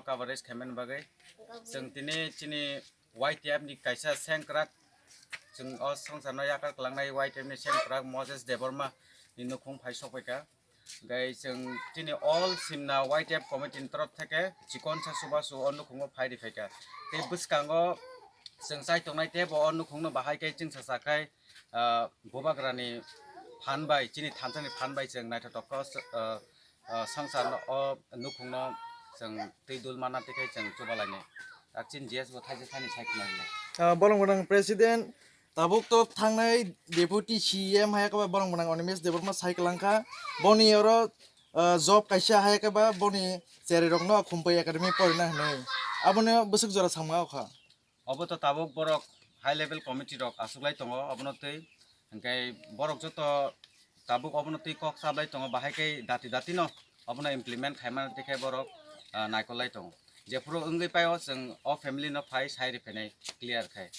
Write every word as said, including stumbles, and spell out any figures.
Coverage khaimani bagwi chwng tini chini Y T F ni kaisa sengkrak, chwng o swngcharno yakar kwlangnai Y T F ni sengkrak Moses Debbarma ni nukhung phai sokphaikha. Gai chwng chini all Simna Y T F committee ni torof theke chikonsa chubachu o nukhungo phai riphaikha. Tei bwskango chwng chai tongnai teibo o nukhungno bahai khe chwngsa sakhai, ah, Bubagrani phan bai, chini thansa ni phan bai chwng naithotok khe o, ah, ah, swngcharno o nukhungno chwng twi dul manna tei khe chwng chubalainai. Ak chini G S bo thaisa thani sai khna hinwi. Ah, bolong gwnang president, tabuk to thangnai deputy C M hai khe ba bolong gwnang Animesh Debbarma sai kwlangkha. Boni oro, ah, job kaisa hai khe ba boni cherai rokno Khumpui Academy porina hinwi. Abono bwswk jora samga okha. Obo to tabuk borok high level committee rok achuklai tongo obono twi, hwnkhe borok joto tabuk obono twi kok chaplai tongo, bahai khe dati dati no obono implement khaimani tei khe borok, ah, naikolai tongo. Jephuru wngwi paio chwng o family no phai sai riphainai clear khai.